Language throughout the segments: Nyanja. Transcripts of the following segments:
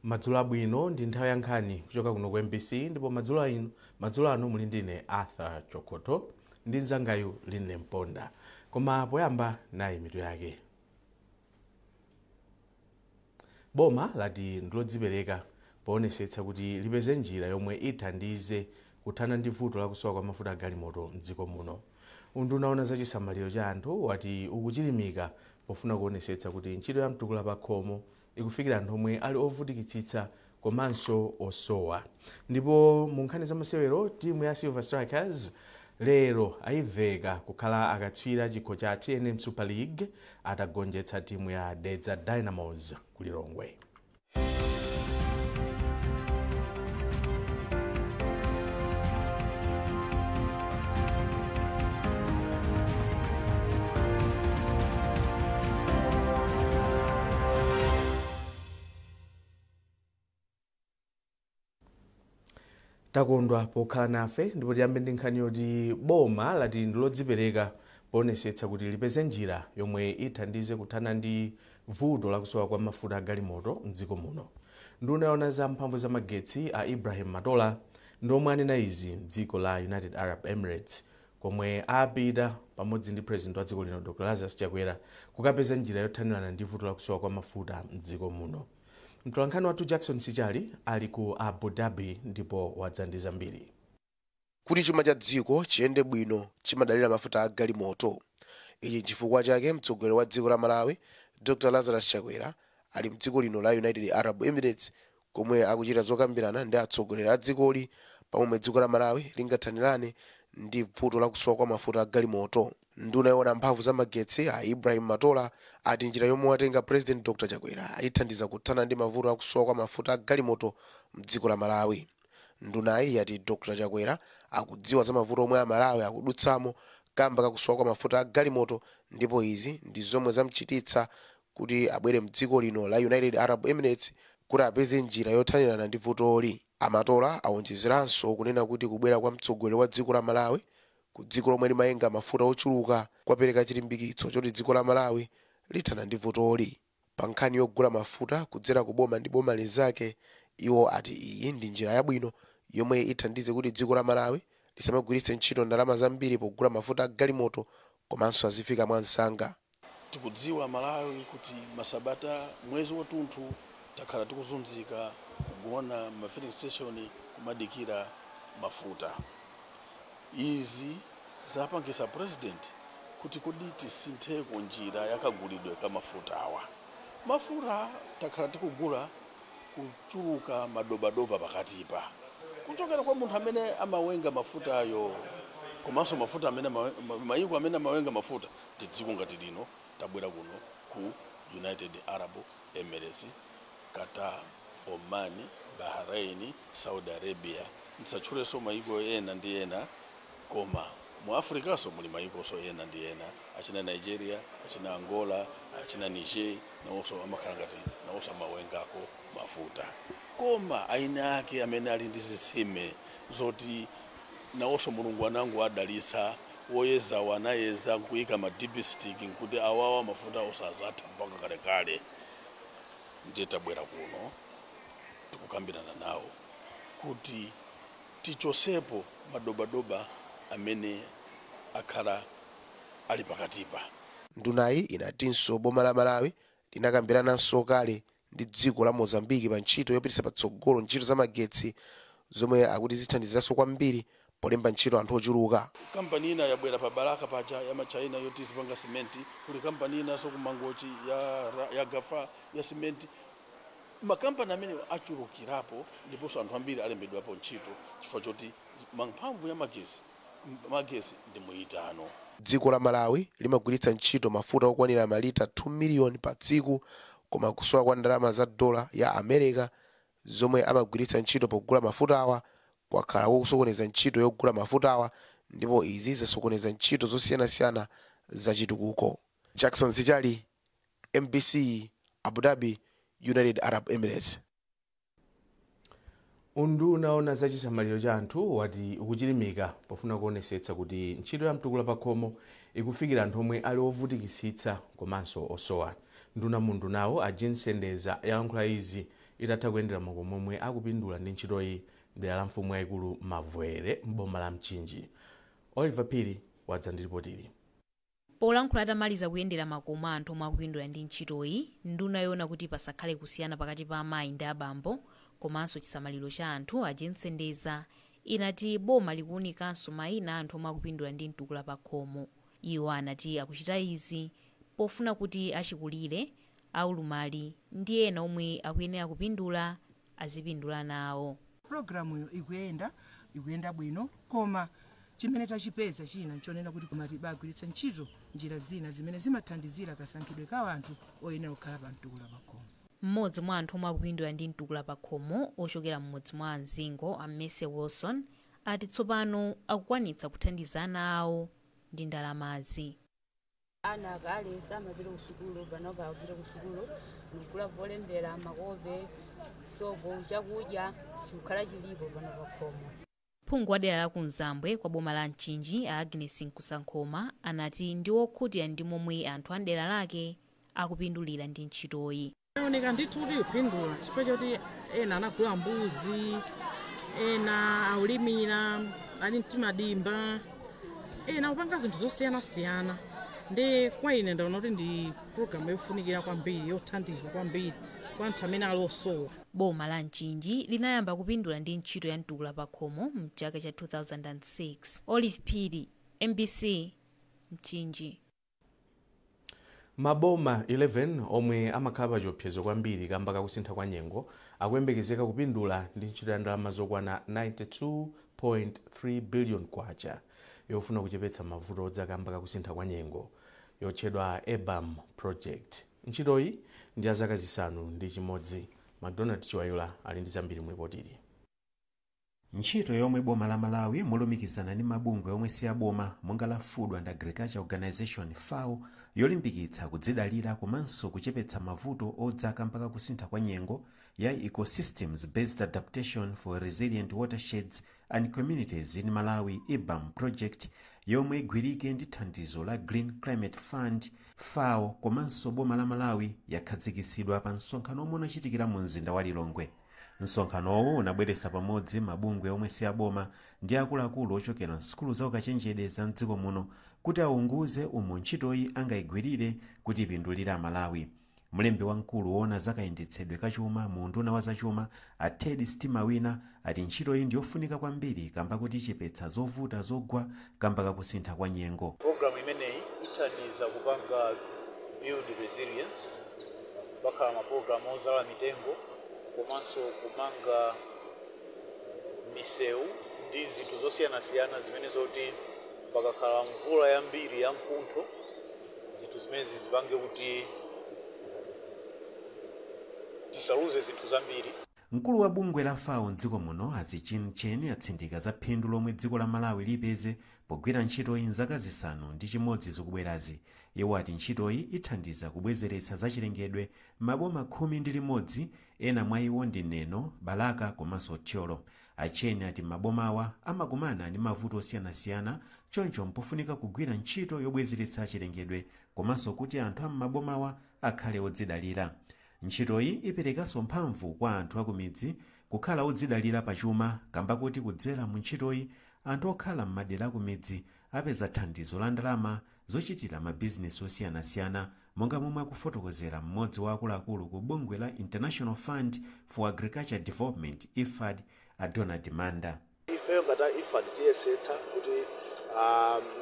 Madzulo abwino, ndi nthawi ya nkhani kuchoka kuno ku MBC, ndipo madzulo ano muli ndine Arthur Chokoto ndi mzangayu Line Mponda. Koma poyamba nayi mitu yake. Boma lati ndilodzipereka poonetsetsa kuti lipeze njira yomwe ithandize kuthana ndi vuto lakusowa kwa mafuta agalimoto mdziko muno. Unduna owona za chisamaliro cha anthu wati ukuchilimika pofuna kuonetsetsa kuti ntchito ya mtukula pa khomo ikufikira anthu omwe ali ovutikitsitsa komanso osowa. Ndipo mu nkhani za masewero, timu ya Silver Strikers lero ayiveka kukhala akatswiri chikho cha TNM Super League atagonjetsa timu ya Dedza Dynamos ku Lilongwe. Takondwa pokhala nafe, ndipo tiyambe ndi nkhani yoti boma lati ndilodzipereka poonetsetsa kuti lipeze njira yomwe ithandize kuthana ndi vuto lakusowa kwa mafuta agalimoto mdziko muno. Nduna yoona za mphamvu za magetsi a Ibrahim Matola ndiomwe anena izi mdziko la United Arab Emirates, komwe apita pamodzi ndi president wa dziko lino Dr. Lazarus Chakwera kukapeza njira yothanirana ndi vuto lakusowa kwa mafuta mdziko muno. Mtolankhani wathu Jackson Sichali ali ku Abu Dhabi ndipo wadza zambiri. Kuti chuma cha dziko chiyende bwino chimadalira mafuta a galimoto. Ichi chifukwa chake mtsogoleri wa dziko la Malawi Dr. Lazarus Chakwera ali mdziko lino la United Arab Emirates, komwe akuchita zokambirana ndi atsogoleri a dzikoli pamwe dziko la Malawi lingathanirane ndi vuto lakusowa kwa mafuta a galimoto. Nduna yoona mphamvu za magetsi a Ibrahim Matola ati njira yomwe watenga President Dr. Chakwera ayithandiza kuthana ndi mavuto akusowa kwa mafuta a galimoto mdziko la Malawi. Ndunayi yati Dr. Chakwera akudziwa za mavuto omwe a Malawi akudutsamo kamba kakusowa kwa mafuta a galimoto, ndipo izi ndi zomwe zamchititsa kuti abwere mdziko lino la United Arab Emirates kuti apeze njira yothanirana ndi vutoli. Amatola awonjezeranso kunena kuti kubwera kwa mtsogoleri wa dziko la Malawi ku dziko lomwe limayenga mafuta ochuluka kwapereka chilimbikitso choti dziko la Malawi lithana ndi vutoli. Pa nkhani yogula mafuta kudzera ku boma ndi boma lizake, iwo ati iyi ndi njira yabwino yomwe ithandize kuti dziko la Malawi lisamagwiritse ntchito ndalama zambiri pogula mafuta a galimoto komanso azifika mwansanga. Tikudziwa Malawi kuti masabata mwezi watunthu takhala tikuzunzika kugona ma filling station kumadikira mafuta. Izi zapangisa president kuti kodi tisintheko njira yakagulidwe ka mafuta awa. Mafuta takhala tikugula kuchuluka madobadoba pakatipa kuchokera kwa munthu amene amawenga mafuta ayo, komanso mafuta amene mayiko amene amawenga mafuta ndi dziko ngati lino. Tabwera kuno ku United Arab Emirates, Qatar, Oman, Bahrain, Saudi Arabia, nsatchulenso mayiko ena ndi ena, koma mu Africa so muli mayikoso ena ndi ena, achina Nigeria, achina Angola, achina Niger, nawonso amakhala ngati nawonso amawengako mafuta. Koma aina ake amene ali ndi zitsime zoti nawonso Mulungu anango adalitsa, woyeza wanayeza nkuyika ma dipstick nkuti awawa mafuta osazatha mpaka kalekale. Ndiye tabwera kuno tikukambirana nawo kuti tichosepo madobadoba amene akhala ali pakatipa. Ndunayi inatinso boma la Malawi linakambirananso kale ndi dziko la Mozambique pa ntchito yopititsa patsogolo ntchito za magetsi zomwe akuti zithandizanso kwambiri polemba ntchito anthu ochuluka. Kampani ina yabwera pa Balaka paja ya machina yoti zipanga simenti, kuli kampani inanso ku Mangochi ya Gafa ya simenti. Makampani amene achulukirapo ndiponso anthu ambiri alembedwapo ntchito chifukwa choti mphamvu ya magesi ndi muitano. Dziko la Malawi limagwiritsa ntchito mafuta okwanira malita 2 miliyoni pa tsiku, koma kusowa kwa ndalama za dola ya America zomwe amagwiritsa ntchito pogula mafuta awa kwakhala kusokoneza ntchito yogula mafuta awa, ndipo izi zasokoneza ntchito zosiyanasiyana za chitukuko. Jackson Sichali, MBC, Abu Dhabi, United Arab Emirates. Unduna owona za chisamaliro cha anthu wati ukuchilimika pofuna kuonetsetsa kuti ntchito ya mtukula pa khomo ikufikira anthu omwe ali ovutikitsitsa komanso osowa. Nduna mundu nawo a Jean Sendeza yalankhula izi Itatha kuyendera makomo omwe akupindula ndi ntchitoyi mdera la mfumu yayikulu Mavwere m'boma la Mchinji. Oliver Phiri wadza ndi ripotili. Polankhula atamaliza kuyendera makomo anthu omwe akupindula ndi ntchitoyi, nduna yoona kuti pasakhale kusiyana pakati pa amayi ndi abambo komanso chisamaliro cha anthu, a Jane Sendeza, inati boma likuwunikanso mayina anthu omwe akupindula ndi mtukula pa khomo. Iwo anati akuchita izi pofuna kuti achikulire, aulumali ndi ena omwe akuyenera kupindula azipindula nawo. Pulogalamuyo ikuyenda bwino, koma chimene tachipeza china nchonena kuti kumati bagwiritsa ntchito njira zina zimene zimathandizira kasankhidwe ka anthu oyenera kukhala pa mtukula pakhomo. Mmodzi mwa anthu omwe akupindula ndi mtukula pakhomo ochokera mmudzi mwa Anzingo, a Mese Wilson, ati tsopano akukwanitsa kuthandiza ana awo ndi ndalamazi. Ana akale samapita kusukulu, panopa akupita kusukulu, nikugula volembera, makope, sopo, chakudya chikukhala chilipo pano pakhomo. Phungu wa dera la Kunzambwe kwa boma la Mchinji, a Agnes Nkusankhoma, anati ndi wokhutira ndi momwe anthu a dera lake akupindulira ndi ntchitoyi. Oneka ndithu kuti kupindula, chifukwa choti ena anagula mbuzi, ena aulimira, ali mtimadimba, ena akupanga zinthu zosiyanasiyana. Ndi kwa ine ndaona kuti ndi pulogalamu yofunikira kwambiri, yothandiza kwambiri kwa anthu amene ali osowa. Boma la Mchinji linayamba kupindula ndi ntchito ya mtukula pakhomo mchaka cha 2006. Olive Phiri, MBC, Mchinji. Maboma 11 omwe amakhala pa chiopsezo kwambiri kamba kakusintha kwa nyengo akuyembekezeka kupindula ndi ntchito ya ndalama zokwana 92.3 billion kwacha yofuna kuchepetsa mavuto odza kamba kakusintha kwa nyengo yotchedwa EBAM project. Ntchitoyi ndi ya zaka 6. McDonald Chiwayula ali ndi zambiri mlipotili. Ntchito yomwe boma la Malawi molumikizana ndi mabungwe omwe si aboma monga la Food and Agriculture Organization, FAO, yolimbikitsa kudzidalira komanso kuchepetsa mavuto odza kamba kakusintha kwa nyengo ya Ecosystems Based Adaptation for Resilient Watersheds and Communities in Malawi, EBAM project, yomwe igwirike ndi thandizo la Green Climate Fund, FAO komanso boma la Malawi, yakhazikitsidwa pa msonkhano omwe unachitikira mu mzinda wa Lilongwe. Msonkhanowu unabweretsa pamodzi mabungwe omwe si aboma ndi akuluakulu ochokera msukulu za ukachenjede za mdziko muno kuti aunguze umo ntchitoyi angayigwirire kuti ipindulire Amalawi. Mlembi wamkulu woona zakayendetsedwe kachuma mu unduna wa zachuma, a Ted Stimawina, ati ntchitoyi ndiyofunika kwambiri kamba kuti ichepetsa zovuta zogwa kamba kakusintha kwa nyengo. Programu imeneyi ithandiza kupanga build resilience. Pakhala mapulogalamu ozala mitengo komanso kumanga misewu ndi zinthu zosiyanasiyana zimene zoti pakakhala mvula yambiri ya mkuntho, zinthu zimene zipange kuti tisaluze zinthu zambiri. Mkulu wa bungwe la FAO mdziko muno, a Zijin Chen, atsindika za phindu lomwe dziko la Malawi lipeze pogwira ntchitoyi mzaka 6 zikubwerazi. Iwo ati ntchitoyi ithandiza kubwezeretsa zachilengedwe maboma 11, ena mwa iwo ndi Neno, Balaka komanso Thyolo. A Chen ati mabomawa amakumana ndi mavuto osiyanasiyana, choncho mpofunika kugwira ntchito yobwezeretsa chilengedwe komanso kuti anthu am'mabomawa akhale odzidalira. Ntchitoyi iperekanso mphamvu kwa anthu akumidzi kukhala odzidalira pachuma, kamba kuti kudzera mu ntchitoyi anthu okhala m'madera akumidzi apeza thandizo la ndalama zochitira mabizinesi osiyanasiyana, monga momwe akufotokozera mmodzi wa akuluakulu ku bungwe la International Fund for Agriculture Development, IFAD, a Donald Manda. Ifeyo ngati IFAD tiyesetsa kuti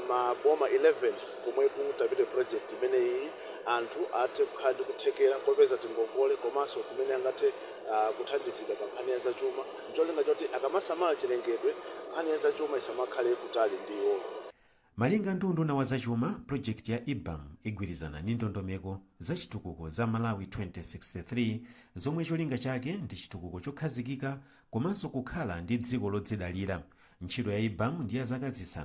maboma 11 komwe kutapite project imeneyi anthu athe kukhala ndi kuthekera kopeza tingongole komanso kumene angathe kuthandizidwa pa nkhani ya zachuma, ncholinga choti akamasamala chilengedwe, nkhani ya zachuma isamakhale kutali ndi iwo. Malinga ndi unduna wa zachuma, project ya IBAM igwirizana ndi ndondomeko za chitukuko za Malawi 2063, zomwe cholinga chake ndi chitukuko chokhazikika komanso kukhala ndi dziko lodzidalira. Ntchito ya IBAM ndi ya zaka 6,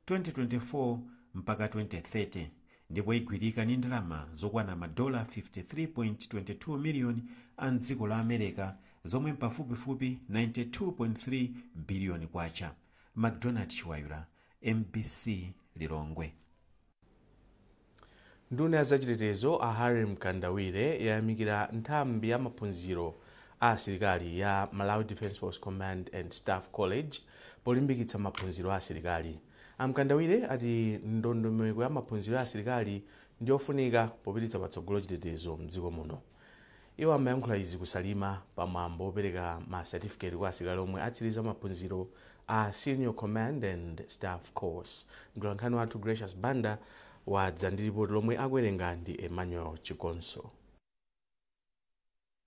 2024 mpaka 2030, ndipo igwirika ndi ndalama zokwana madola 53.22 miliyoni a mdziko la America, zomwe mpafupifupi 92.3 biliyoni kwacha. McDonald Chiwayula, MBC, Lilongwe. Nduna ya zachitetezo a Harry Mkandawire yayamikira nthambi ya maphunziro a asilikali ya Malawi Defence Force Command and Staff College polimbikitsa maphunziro a asilikali. Amkandawire ati ndondomeko ya maphunziro a asilikali ndiyofunika popititsa patsogolo chitetezo mdziko muno. Iwo amayankhula izi kusalima pamwambo opereka ma certificate kwa asilikali omwe atsiriza maphunziro a Senior Command and Staff Course. Mtolankhani wathu Gracious Banda wadza ndi ripoti lomwe akuwerenga ndi Emmanuel Chikonso.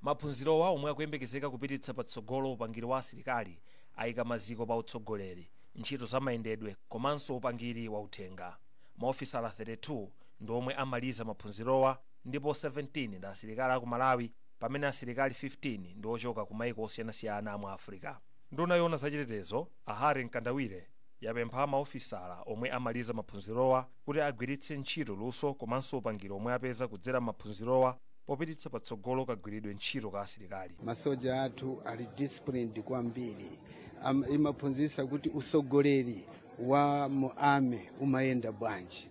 Maphunzirowa omwe akuyembekezeka kupititsa patsogolo upangiri wa asilikali ayika maziko pa utsogoleri, ntchito za mayendedwe komanso upangiri wa uthenga. Maofisala 32 ndi omwe amaliza maphunzirowa ndipo 17 ndi asilikali aku Malawi, pamene asilikali 15 ndi ochoka ku maiko osiyanasiyana mu Africa. Nduna yoona zachitetezo a Harry Mkandawire yapempha maofisala omwe amaliza maphunzirowa kuti agwiritse ntchito luso komanso upangiri omwe apeza kudzera maphunzirowa popititsa patsogolo kagwiridwe ntchito ka asilikali. Masoja athu ali disciplined kwambiri. Imaphunzitsa kuti usogoleri wa mu army umayenda bwanji.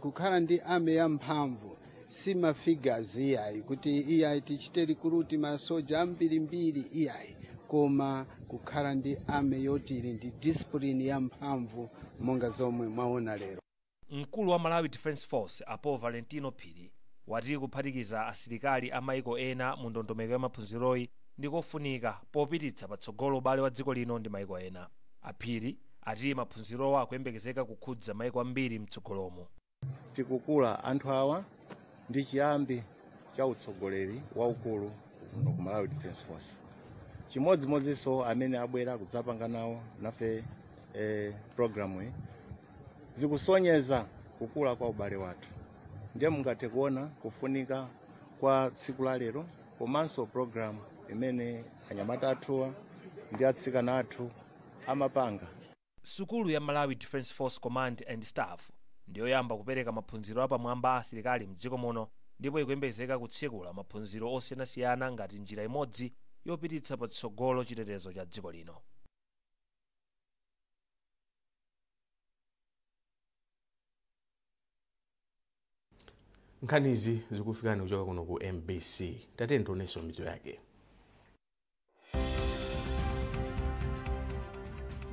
Kukhala ndi army ya mphamvu si ma figures iyayi, kuti iyayi tichite recruit masoja ambirimbiri iyayi, koma kukhala ndi army yoti ili ndi discipline ya mphamvu monga zomwe mwaona lero. Mkulu wa Malawi Defence Force Apo Valentino Phiri wati kuphatikiza asilikali a maiko ena mu ndondomeko ya maphunziroyi ndikofunika popititsa patsogolo ubale wa dziko lino ndi maiko ena. Aphiri ati maphunzirowa akuyembekezeka kukhudza maiko ambiri mtsogolomo. Tikukula anthu awa ndi chiyambi cha utsogoleri waukulu kuno ku Malawi Defence Force. Chimodzimodzinso amene abwera kudzapanga nawo nafe programu iyi zikusonyeza kukula kwa ubale wathu. Ndiye mungathe kuona kufunika kwa tsiku la lero komanso programu imene anyamata athuwa ndi atsikana athu amapanga. Sukulu ya Malawi Defence Force Command and Staff ndiyoyamba kupereka maphunziro apamwamba a asilikali mdziko muno, ndipo ikuyembekezeka kutsekula maphunziro osiyanasiyana ngati njira imodzi yopititsa patsogolo chitetezo cha dziko lino. Nkhanizi zikufikani kuchoka kuno ku MBC. Tatiyeni tionenso mitu yake.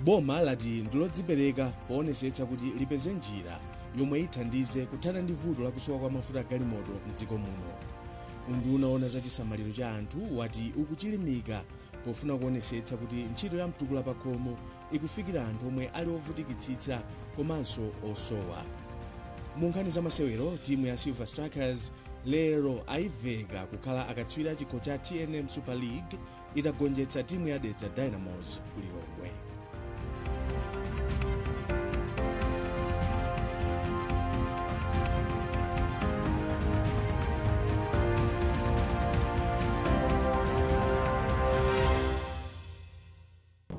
Boma lati ndilodzipereka poonetsetsa kuti lipeze njira yomwe ithandize kuthana ndi vuto lakusowa kwa mafuta galimoto mdziko muno. Unduna woona za chisamaliro cha anthu wati ukuchilimika pofuna kuonetsetsa kuti ntchito ya mtukula pakhomo ikufikira anthu omwe ali ovutikitsitsa komanso osowa. Mu nkhani za masewero, timu ya Silver Strikers lero ayiveka kukhala akatswiri a chikho cha TNM Super League itagonjetsa timu ya Dedza Dynamos ku Lilongwe.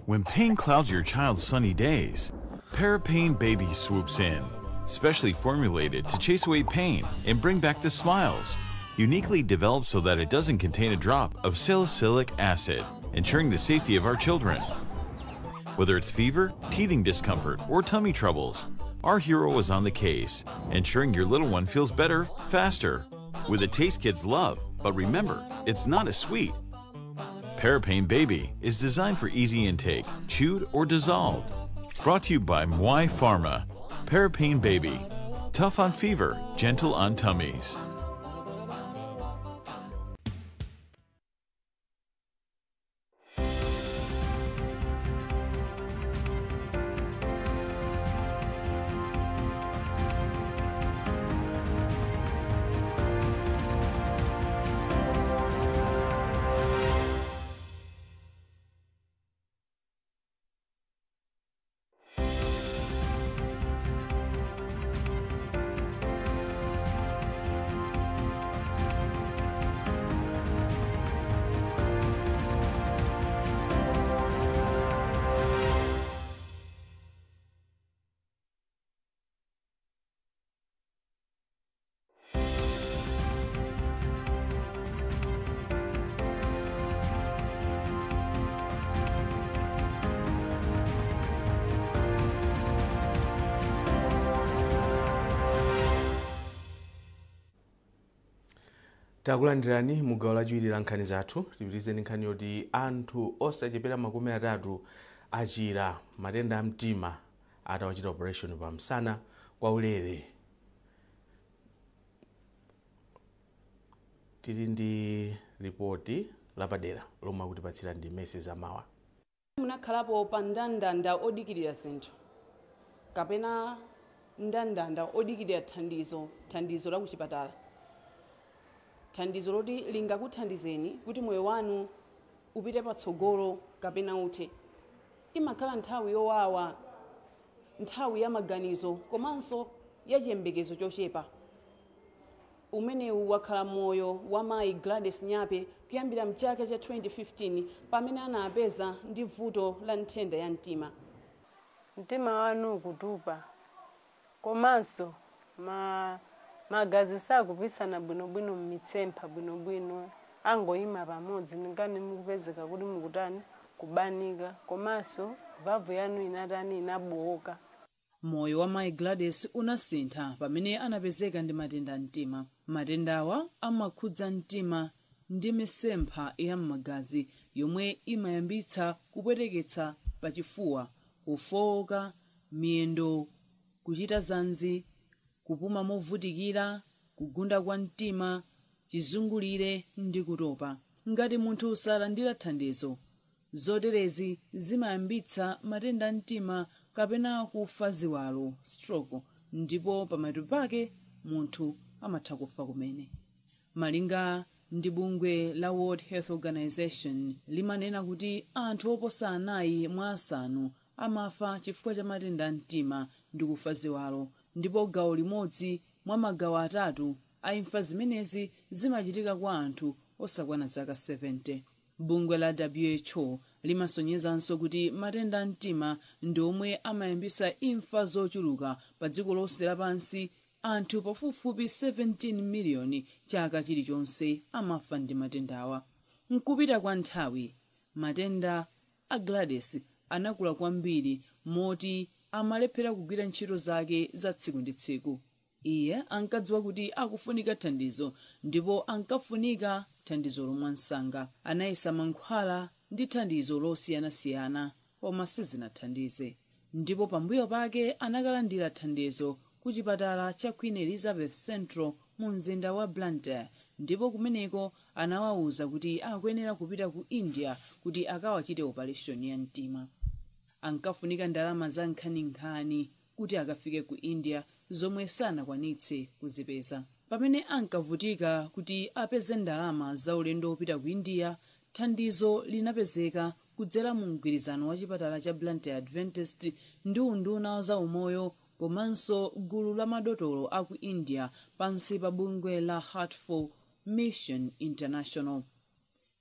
When pain clouds your child's sunny days, Parapain Baby swoops in. Specially formulated to chase away pain and bring back the smiles. Uniquely developed so that it doesn't contain a drop of salicylic acid, ensuring the safety of our children. Whether it's fever, teething discomfort, or tummy troubles, our hero is on the case, ensuring your little one feels better, faster. With a taste kids love, but remember, it's not as sweet. Parapain Baby is designed for easy intake, chewed or dissolved. Brought to you by Mwai Pharma. Parapain Baby, tough on fever, gentle on tummies. Takulandirani mugawo lachiwiri la nkhani zathu. Tipitirize nkhani yoti anthu osachepera 30 achira matenda a mtima atawachita operation pamsana kwa ulere. Tili ndi ripoti lapadera lomwe akutipatsira ndi Mese Zamawa. Munakhalapo pa ndandanda odikirira zinthu kapena ndandanda odikirira thandizo la kuchipatala, thandizo loti lingakuthandizeni kuti moyo wanu upite patsogolo kapena uthe. Imakhala nthawi yowawa, nthawi ya maganizo komanso ya chiyembekezo chochepa. Umenewu wakhala moyo wa mayi Gladys Nyape kuyambira mchaka cha 2015 pamene anapeza ndi vuto la nthenda ya mtima. Mtima wanu ukutupa komanso magazi sakupisana bwinobwino mmitsempha bwinobwino, angoyima pamodzi ngani mukupezeka kuti mukutani kubanika, komanso vavu yanu inatani inabowoka. Moyo wa mayi Gladys unasintha pamene anapezeka ndi matenda mtima. Matendawa amakhudza mtima ndi misempha ya m'magazi yomwe imayambitsa kupweteketsa pachifuwa, kufowoka, miyendo kuchita zanzi, kupuma movutikira, kugunda kwa mtima, chizungulire ndi kutopa. Ngati munthu salandira thandizo, zoterezi zimayambitsa matenda mtima kapena kufa ziwalo stroke, ndipo pamapeto pake munthu amatha kufa kumene. Malinga ndi bungwe la World Health Organization limanena kuti anthu oposa 4 mwa 5 amafa chifukwa cha matenda mtima ndi kufa ziwalo, ndipo gawo limodzi mwa magawo 3 a imfa zimenezi zimachitika kwa anthu osakwana zaka 70. Bungwe la WHO limasonyezanso kuti matenda mtima ndi omwe amayambisa imfa zochuluka pa dziko lonse lapansi. Anthu pafupifupi 17 miliyoni chaka chilichonse amafa ndi matendawa. Nkupita kwa nthawi, matenda a Gladys anakula kwambiri moti amalephera kugwira ntchito zake za tsiku ndi tsiku. Iye ankadziwa kuti akufunika thandizo ndipo ankafunika thandizo lomwe msanga. Anayesa mankhwala ndi thandizo losiyanasiyana koma sizinathandize, ndipo pambuyo pake anakalandira thandizo ku chipatala cha Queen Elizabeth Central mu mzinda wa Blantyre, ndipo kumeneko anawawuza kuti akuyenera kupita ku India kuti akawachite operation ya mtima. Ankafunika ndalama za nkhaninkhani kuti akafike ku India zomwe sanakwanitse kuzipeza. Pamene ankavutika kuti apeze ndalama za ulendo wopita ku India, thandizo linapezeka kudzera mu mgwirizano wa chipatala cha Blantyre Adventist ndi unduna za umoyo komanso gulu la madotolo aku India pansi pa bungwe la Heart for Mission International.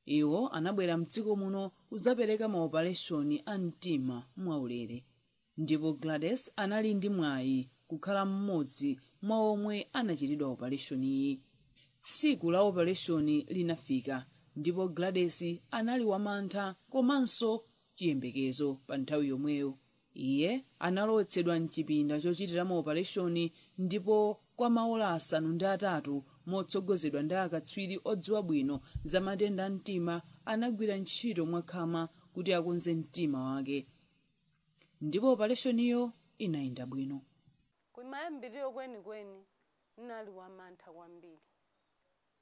Iwo anabwera mdziko muno kudzapereka maopereshoni a mtima mwaulere, ndipo Gladys anali ndi mwayi kukhala mmodzi mwa omwe anachitidwa opereshoniyi. Tsiku la opereshoni linafika ndipo Gladys anali wamantha komanso chiyembekezo pa nthawi yomweyo. Iye analowetsedwa mchipinda chochitiramo opereshoni ndipo kwa maola 8 motsogozedwa ndi akatswiri odziwa bwino za matenda a mtima anagwira ntchito mwakhama kuti akonze mtima wake, ndipo opereshoniyo inayenda bwino. Kumayambiriro kwenikweni ndinali wamantha kwambiri.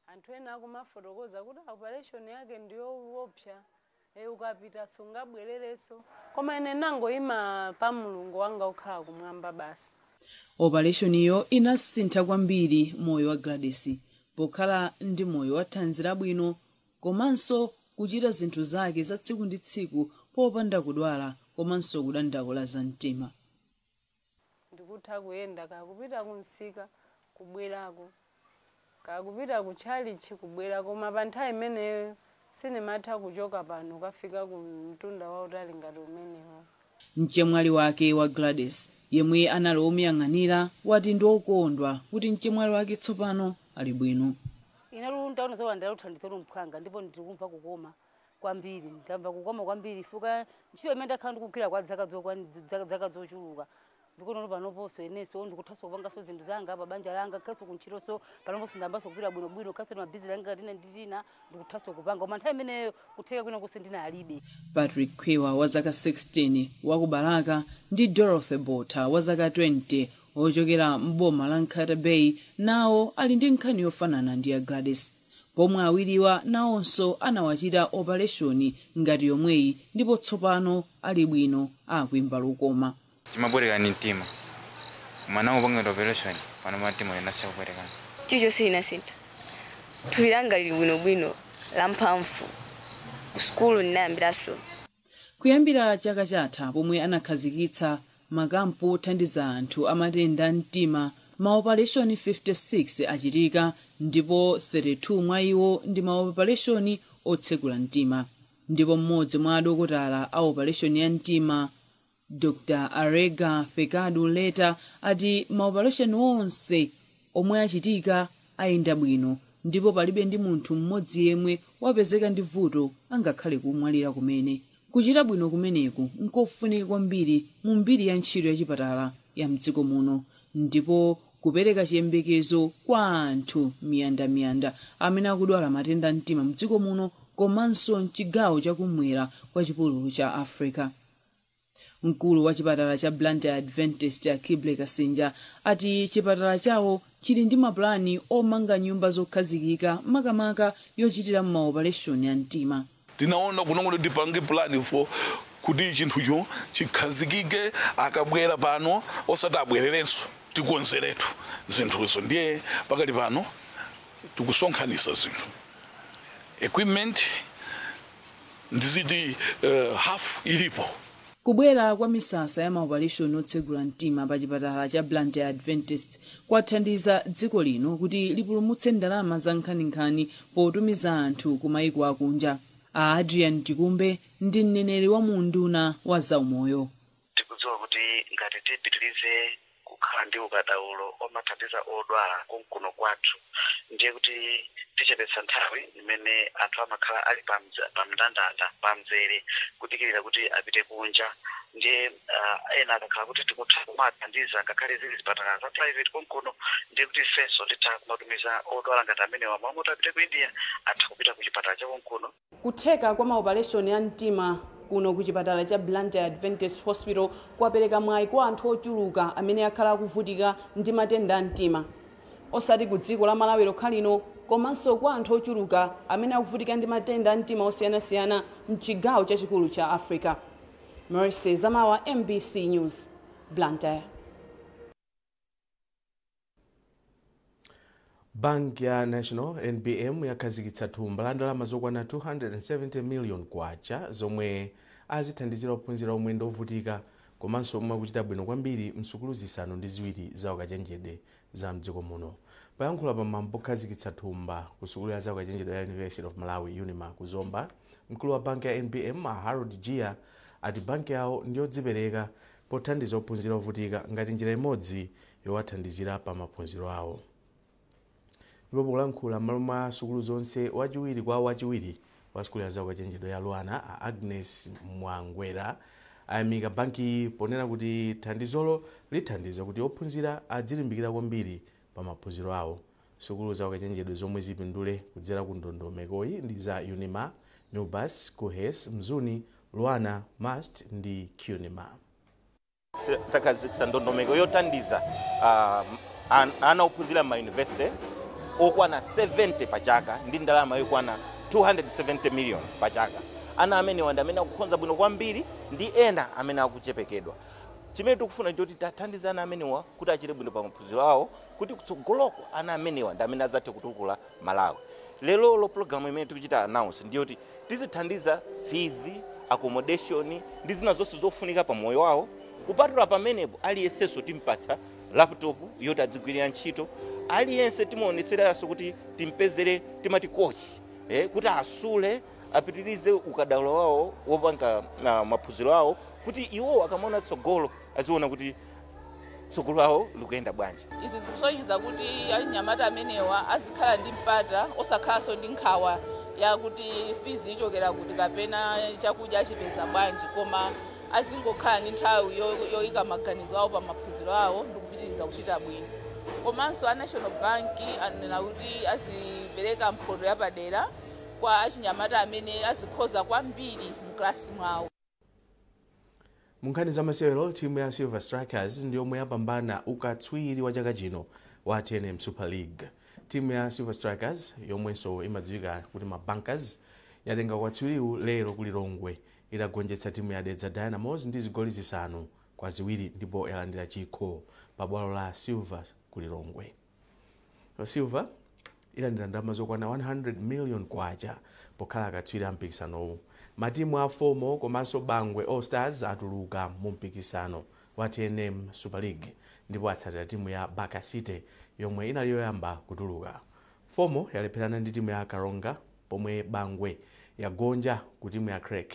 Anthu ena akumafotokoza kuti operation yake ndiyoopsa, ukapita sungabwererenso, koma ine nangoyima pa Mulungu wanga ukhala kumwamba basi. Opereshoniyo inasintha kwambiri moyo wa Gladys pokhala ndi moyo wa thanzi labwino komanso kuchita zinthu zake za tsiku ndi tsiku popanda kudwala komanso kudandaula za mtima. Ndikutha kuyenda kakupita kumsika kubwerako, kakupita kutchalichi kubwera, koma pa nthawi imeneyo sinimatha kuchoka pano kafika ku mtunda wautali ngati umenewo. Mchemwali wake wa Gladys yemwe anali omuyang'anira wati ndi okondwa kuti mchemwali wake tsopano ali bwino. Ine ndaona zolandira uthandizo lomphwanga ndipo ndikumva kukoma kwambiri, ndamva kukoma kwambiri fuka ntchito imene ndakhala ndikugwira kwa zaka zochuluka. Ndikuona panoponso inenso ndikuthanso kupanganso zinthu zanga pa banja langa, khaso kuntchitonso panoponso ndambanso kupita bwinobwino, khaso mabizinesi anga tina ndi tina ndikuthanso kupanga, koma nthawi imeneyo kutheka kwina konse ndinalibe. Patrick Khwiwa wa zaka 16 wa ku Balaka ndi Dorothy Botha wa zaka 20 ochokera mboma la Nkhata Bay nawo ali ndi nkhani yofanana ndi ya Gladys, pomwe awiriwa nawonso anawachita operation ngati yomweyi ndipo tsopano ali bwino akuimba lokoma. Chimabwereka ni mtima, mwana upanga operation pano mtima inasiya kubwerekana. Chilichonse inasintha, thupi langa lili bwinobwino lamphamvu, sukulu ndinayambiranso. Kuyambira chaka chatha pomwe anakhazikitsa makampu othandiza anthu amatenda mtima, maoperation 56 achitika ndipo 32 mwa iwo ndi maoperation otsekula mtima. Ndipo mmodzi mwa adokotala a operation ya mtima, Dr Arega Fekadu Leta, ati maoperation onse omwe achitika ayenda bwino ndipo palibe ndi munthu mmodzi yemwe wapezeka ndi vuto angakhale kumwalira kumene. Kuchita bwino kumeneku nkofunika kwambiri mu mbiri ya ntchito yachipatala ya mdziko muno ndipo kupereka chiyembekezo kwa anthu miyandamiyanda amene akudwala matenda mtima mdziko muno komanso mchigawo chakumwera kwa chipululu cha Africa. Mkulu wa chipatala cha Blantyre Adventist Akible Kasinja ati chipatala chawo chili ndi mapulani omanga nyumba zokhazikika makamaka yochitira maoperation ya mtima. Tinaona kunong'ono tipange plan for kuti chinthucho chikhazikike, akabwera pano osati abwererenso, tikonzeretu zinthuzo. Ndiye pakali pano tikusonkhanisa zinthu, equipment ndiziti half ilipo. Kubwera kwa misasa ya maoperation otsegula mtima pa chipatala cha Blantyre Adventist kwathandiza dziko lino kuti lipulumutse ndalama za nkhaninkhani potumiza anthu ku mayiko akunja. A Adrian Chikumbe ndi mneneri wa munduna wa zaumoyo. Tikudziwa kuti ngati tipitirize kukhala ndi ukadaulo omathandiza odwala kunkuno kwathu, ndiye kuti tichepetsa nthawi imene anthu amakhala ali pamndandanda pamzere kudikirira kuti apite kunja. Ndiye ena akakhala kuti tikutha kumathandiza ngakhale zili zipatala za private konkuno, ndiye kuti ifenso titha kumatumiza odwala ngati amenewa momwe apite ku India atha kupita ku chipatala cha konkuno. Kutheka kwa maoperation ya mtima kuno ku chipatala cha Blantyre Adventist Hospital kwapereka mwayi kwa anthu ochuluka amene akhala akuvutika ndi matenda a mtima, osati ku dziko la Malawi lokha lino komanso kwa anthu ochuluka amene akuvutika ndi matenda a mtima osiyanasiyana mchigawo chachikulu cha Africa. Mercy Zamawa, MBC News, Blantyre. Bank ya National NBM yakhazikitsa thumba la ndalama zokwana 270 million kwacha zomwe azithandizira ophunzira omwe ndi ovutika komanso omwe akuchita bwino kwambiri msukulu zisanu ndi ziwiri za ukachenjede za mdziko muno. Poyankhula pamwambo okhazikitsa thumba ku sukulu ya za ukachenjede ya University of Malawi UNIMA ku Zomba, mkulu wa banki ya NBM Harold Gia ati banki yawo ndiyodzipereka pothandiza ophunzira ovutika ngati njira imodzi yowathandizira pa maphunziro awo. Ndipo polankhula m'malo mwa sukulu zonse, wachiwiri kwa wachiwiri wa sukulu ya zaukachenjedo ya Luana Agnes Mwangwera ayamika banki ponena kuti thandizolo lithandiza kuti ophunzira adzilimbikira kwambiri pa maphunziro awo. Sukulu zaukachenjedo zomwe zipindule kudzera ku ndondomekoyi ndi za UNIMA, NUBAS, KUHES, Mzuni, Luana, MUST ndi CUNIMA. Takhazikitsa ndondomeko yothandiza ana ophunzira ma university okwana 70 pachaka ndi ndalama yokwana 270 million pachaka. Ana amene wanda amene akukhonza bwino kwambiri ndi ena amene akuchepekedwa. Chimene tikufuna ndi kuti tathandize ana amenewa kuti achite bwino pa maphunziro awo, kuti kutsogoloko ana amenewa ndi amene adzathe kutukula Malawi. Lero lo program imene tikuchita announce ndiyo kuti tizithandiza fees, accommodation ndi zina zonse zofunika pa moyo wawo. Kupatula pamenepo aliyensenso timpatsa laptop yoti adzigwirira ntchito. Aliyense timaonetseranso kuti timpezere timati coach kuti asule apitirize ukadaulo wawo wopanga maphunziro awo, kuti iwo akamaona tsogolo aziona kuti tsogolo lawo likuyenda bwanji. Izi zikusonyeza kuti anyamata amenewa azikhala ndi mpata osakhalanso ndi nkhawa yakuti fees ichokera kuti kapena chakudya achipeza bwanji, koma Azingokhala ndi nthawi yoyika maganizo awo pa maphunziro awo ndi kupitiriza kuchita bwino. Komanso a National Bank anena kuti azipereka mphoto yapadera kwa achinyamata amene azikhoza kwambiri mklasi mwawo. Munkhani za masewero, timu ya Silver Strikers ndi yomwe yapambana ukatswiri wa chaka chino wa TNM Super League. Timu ya Silver Strikers, yomwenso imadziwika kuti Mabankers, yatenga ukatswiriwu lero ku Lilongwe itagonjetsa timu ya Dedza Dynamos ndi zigoli 5-2, ndipo yalandira chikho pa bwalo la Silver ku Lilongwe. Silver ilandira ndalama zokwana 100 million kwacha pokhala akatswiri a mpikisanowu. Matimu a FOMO komanso Bangwe All Stars atuluka mu mpikisano wa TNM Super League ndipo atsatira timu ya Baka City yomwe inali yoyamba kutuluka. FOMO yalepherana ndi timu ya Karonga, pomwe Bangwe yagonja ku timu ya Creck.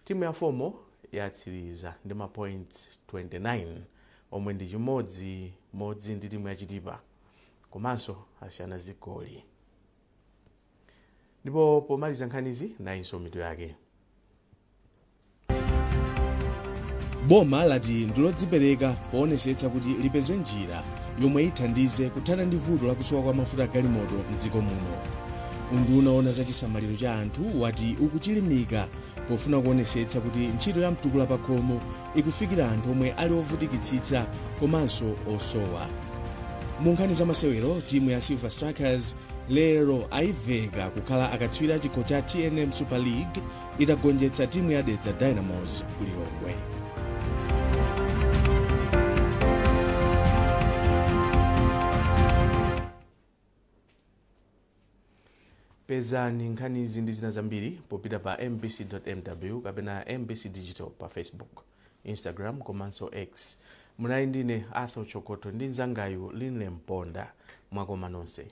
Timu ya FOMO yatsiriza ndi ma points 29, omwe ndi chimodzi modzi ndi timu ya Chitipa, komanso asiyana zigoli. Ndipo pomaliza nkhanizi, nayinso mitu yake. Boma lati ndilodzipereka poonetsetsa kuti lipeze njira yomwe ithandize kuthana ndi vuto lakusowa kwa mafuta agalimoto mdziko muno. Unduna owona za chisamaliro cha anthu wati ukuchilimika pofuna kuonetsetsa kuti ntchito ya mtukula pakhomo ikufikira anthu omwe ali ovutikitsitsa komanso osowa. Mu nkhani za masewero, timu ya Silver Strikers lero ayiveka kukhala akatswiri a chikho cha TNM Super League itagonjetsa timu ya Dedza Dynamos ku Lilongwe. Pezani nkhanizi ndi zina zambiri popita pa mbc.mw kapena MBC Digital pa Facebook, Instagram komanso X. Munali ndine Arthur Chokoto ndi mzangayu Linle Mponda. Mwakoma nonse.